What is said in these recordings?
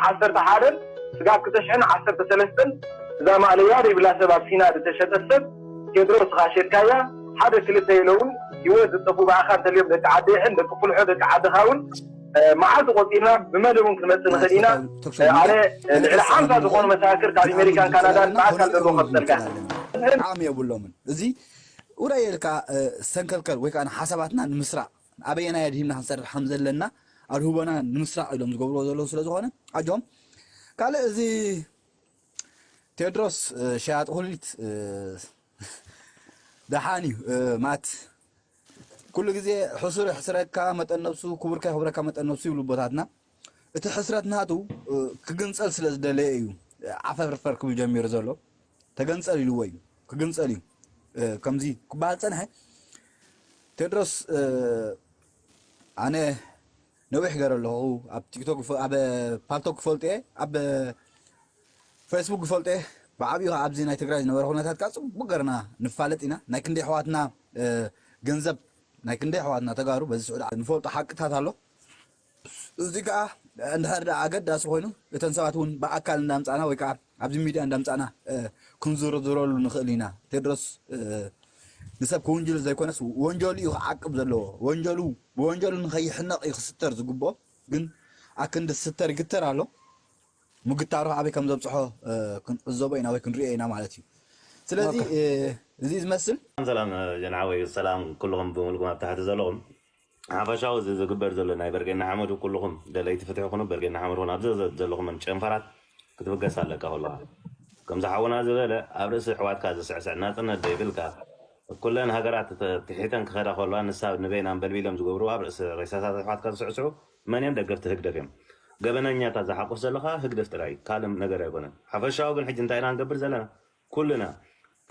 ዓሰርተ ሓደን ስጋብ ክልተ ሽሕን ዓሰርተ ሰለስተን እዛ ማእለያ ዘይብላ ሰብ ኣብ ሲና ዝተሸጠት ሰብ ቴድሮስ ኢኻ ሸጥካያ። ሓደ ክልተ ኢለ እውን ህይወት ዝጠፉ ብኣኻ እንተልዮም ደቂ ዓዲ ይሕን ደቂ ፍልሖ ደቂ ዓድኻ እውን መዓልቲ ቆፂርና ብመደብ እውን ክንመፅእ ንኽእል ኢና። ኣነ ልዕሊ ሓምሳ ዝኾኑ መሳክር ካብ ኣሜሪካን ካናዳን ብኣካል ዘለዎ ከብፀልካ። ዓቕሚ የብሎምን። እዚ ውራይ ኢልካ ሰንከልከል ወይ ከዓ ሓሳባትና ንምስራዕ ኣበየናይ ኣድሂምና ክንሰርሕ ከም ዘለና ኣድህቦና ንምስራዕ ኢሎም ዝገብርዎ ዘለዉ ስለ ዝኾነ ኣጆም። ካልእ እዚ ቴድሮስ ሸያጢ ኩሊት ደሓን እዩ። ማት ኩሉ ግዜ ሕሱር የሕስረካ መጠን ነብሱ፣ ክቡር ከየኽብረካ መጠን ነብሱ ይብሉ ኣቦታትና። እቲ ሕስረት ናቱ ክግንፀል ስለ ዝደለየ እዩ ዓፈርፈር ክብል ጀሚሩ ዘሎ። ተገንፀል ኢልዎ እዩ፣ ክግንፀል እዩ ከምዚ ክበሃል ፀንሐ። ቴድሮስ ኣነ ነዊሕ ገረ ኣለኹ ኣብ ቲክቶክ፣ ኣብ ፓልቶክ ክፈልጦ እየ፣ ኣብ ፌስቡክ ክፈልጦ እየ። ብዓብዩ ኣብዚ ናይ ትግራይ ዝነበረ ኩነታት ከዓ ፅቡቅ ገርና ንፋለጥ ኢና። ናይ ክንደይ ኣሕዋትና ገንዘብ፣ ናይ ክንደይ ኣሕዋትና ተጋሩ በዚ ስዑዲ ንፈልጦ ሓቅታት ኣሎ። እዚ ከዓ እንድሕር ደኣ ኣገዳሲ ኮይኑ እተን ሰባት እውን ብኣካል እንዳምፃና ወይ ከዓ ኣብዚ ሚድያ እንዳምፃና ክንዝርዝረሉ ንኽእል ኢና። ቴድሮስ ንሰብ ክውንጅል ዘይኮነስ ወንጀሉ እዩ ክዓቅብ ዘለዎ። ወንጀሉ ብወንጀሉ ንኸይሕነቕ እዩ ክስተር ዝግብኦ። ግን ኣክንዲ ዝስተር ይግተር ኣሎ። ምግታሩ ኣበይ ከም ዘብፅሖ ክንዕዘቦ ኢና ወይ ክንሪኦ ኢና ማለት እዩ። ስለዚ እዚ ዝመስል ሰላም ጀናሓወይ፣ ሰላም ኩልኹም ብምልኩም ኣብ ታሕቲ ዘለኹም። ሓፈሻዊ እዚ ዝግበር ዘሎ ናይ በርጌና ሓመዱ ኩልኹም ደለይቲ ፍትሒ ኩኑ፣ በርጌና ሓመዱ ኩኑ ኣብዚ ዘለኹም ጨንፈራት ክትብገስ ኣለካ። ኩልኻ ከምዚ ሓውና ዝበለ ኣብ ርእሲ ኣሕዋትካ ዝስዕስዕ ናጽነት ዘይብልካ፣ ኩለን ሃገራት ትሒተን ክኸዳ ከለዋ ንሳ ንበይና ኣንበልቢሎም ዝገብርዋ ኣብ ርእሲ ሬሳታት ኣሕዋትካ ዝስዕስዑ መን እዮም? ደገፍቲ ህግደፍ እዮም። ገበነኛታት ዝሓቁፍ ዘለኻ ህግደፍ ጥራይ እዩ፣ ካልእ ነገር ኣይኮነን። ሓፈሻዊ ግን ሕጂ እንታይ ኢና ንገብር ዘለና? ኩልና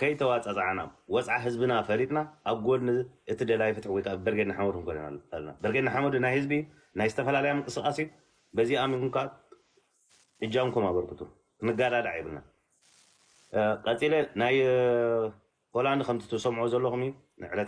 ከይተዋጻጻዕና ወጽዓ ህዝብና ፈሊጥና ኣብ ጎድኒ እቲ ደላይ ፍትሒ ወይ ከዓ በርጌድ ንሓመዱ ክንኮን ኣለና። በርጌድ ንሓመዱ ናይ ህዝቢ ናይ ዝተፈላለያ ምንቅስቃስ እዩ። በዚ ኣሚንኩም ከዓ እጃምኩም ኣበርክቱ። ክንጋዳዳዕ የብልና። ቀጺለ ናይ ሆላንድ ከምቲ ትሰምዑ ዘለኹም እዩ። ንዕለት